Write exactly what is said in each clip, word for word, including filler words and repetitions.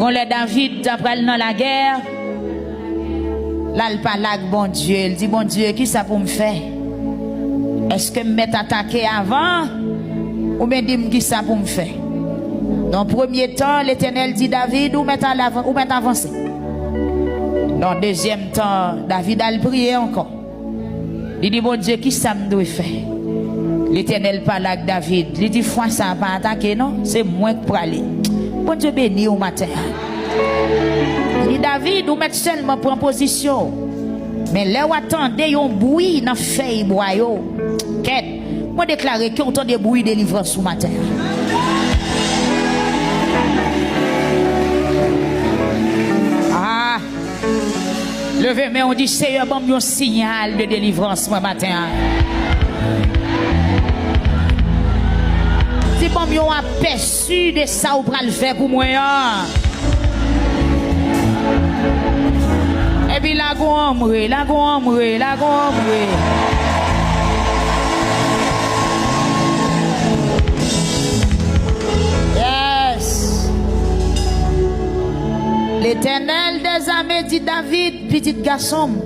Yon lè David ta pral nan lagè, l al pale ak Bondye. L di, Bondye, kisa pou m fè? Èske m mèt atake avan? Oubyen di m kisa pou m fè? Nan premye tan, Letènèl di David, ou mèt al avan, ou mèt avanse. Nan dezyèm tan, David al priye ankò. Li di Bondye, kisa m dwe fè? Letènèl pale ak David. Li di, fwa sa a pa atake non, se mwen k prale. Bondye beni w maten an. Li di, David, ou mèt sèlman pran pozisyon w. Men lè w a tande yon bwi nan fèy bwa yo, kèt, mwen deklare ke w tande bwi delivrans ou maten an. Ah! Leve men w, di, Seyè, ban m yon siyal de delivrans mwen maten an. Di, ban m yon apèsi de sa ou pral fè pou mwen an. Epi lagon anmwe, lagon anmwe, lagon anmwe. Yes. Letènèl dèzame di David, pitit gason m,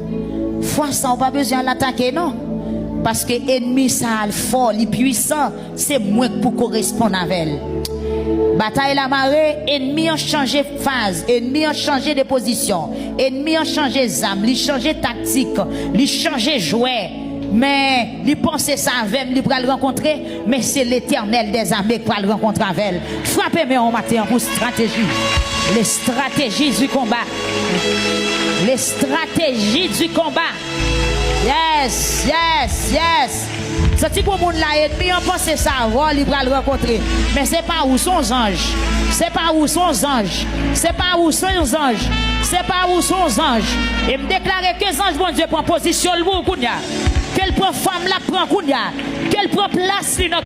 fwa sa a ou pa bezwen al atake non. Paske ènmi sa a l fò, li pwisan, se mwen k pou koresponn avè l. Batay la mare, ènmi an chanje faz, ènmi an chanje de pozisyon, ènmi an chanje zam, li chanje taktik, li chanje jwè. Men li panse sa avè m, li pral rankontre, men se Letènèl dèzame k pral rankontre avè l. Frape men w maten an pou strateji. Les stratégies du combat. Les stratégies du combat. Yes, yes, yes. Santi pou moun la, ènmi an panse sa avè w, li pral rankontre. Men se pa ou, se yon zanj. Se pa ou, se yon zanj. Se pa ou, se yon zanj. Se pa ou, se yon zanj. E m deklare ke zanj Bondye pran pozisyon l pou ou kounye a. Ke l pran fòm l ap pran kounye a. Ke l pran plas li nan